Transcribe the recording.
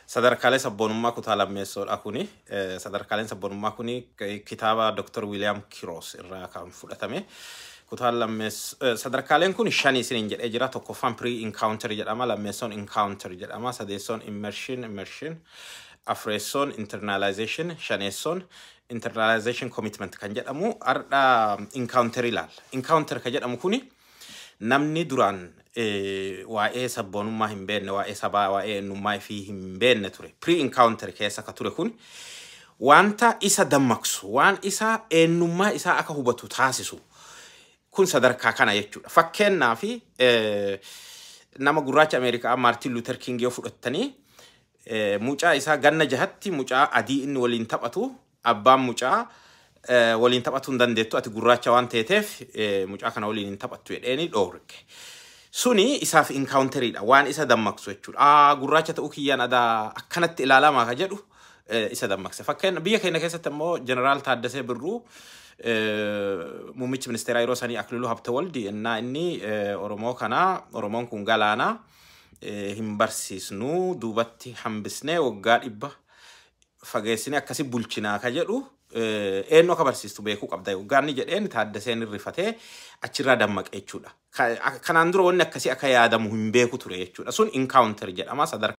Sadarkaalee sabboonummaa kutaa lammeessoodha kuni. Sadarkaaleen sabboonummaa kuni kitaaba Dr. William Kiroos irraa kan fudhatame. Kutaan lammeess sadarkaaleen kun shani isiniin jedhee jira. Tokkoffaan pre encounter jedhama. Lammeessoon encounter jedhama. Sadeessoon immersion. Afreessoon internalization. Shaneessoon internalization commitment kan jedhamu har'a encounter ilaalla. Encounter kan jedhamu kuni namni duraan waa'ee sabboonummaa hin beekne, waa'ee sabaa, waa'ee eenyummaa fi hin beekne ture. Pre encounter keessa ka ture kun wanta isa dammaqsu, waan isa eenyummaa isaa akka hubatu taasisu kun sadarkaa kana jechuudha. Fakkeenyaa fi nama gurraacha Ameerikaa Maartin Luther King yoo fudhattanii, mucaa isaa ganna 6tti mucaa adii inni waliin taphatu abbaan mucaa waliin taphatuu hin dandeettu, ati gurraacha waan ta'eef mucaa kana waliin hin taphattu jedheeni dhoorge. Suni isaaf encounteriidha, waan isa dammaqsu jechuudha. Aa, gurraacha ta'uu kiyyaan adaa akkanatti ilaalamaa ka jedhu isa dammaqse. Fakkeenya biyya keenya keessatti immoo Jeneraal Taaddasee Birruu, muummichi ministeeraa yeroo sanii Akililuu Habtewaldi, innaa inni Oromoo kanaa, Oromoon kun galaanaa, hin barsiisnuu, duubatti hambisnee waggaa 100 fageessinee akkasi bulchinaa ka jedhu, eenyu akka barsiistu beekuu qabda. Waggaan inni jedheen Taaddaseen rifatee achirraa dammaqe jechuudha. Kanaan dura wanni akkasii akka yaadamu hin beeku ture jechuudha. Sun encounter jedhama sadarkaa.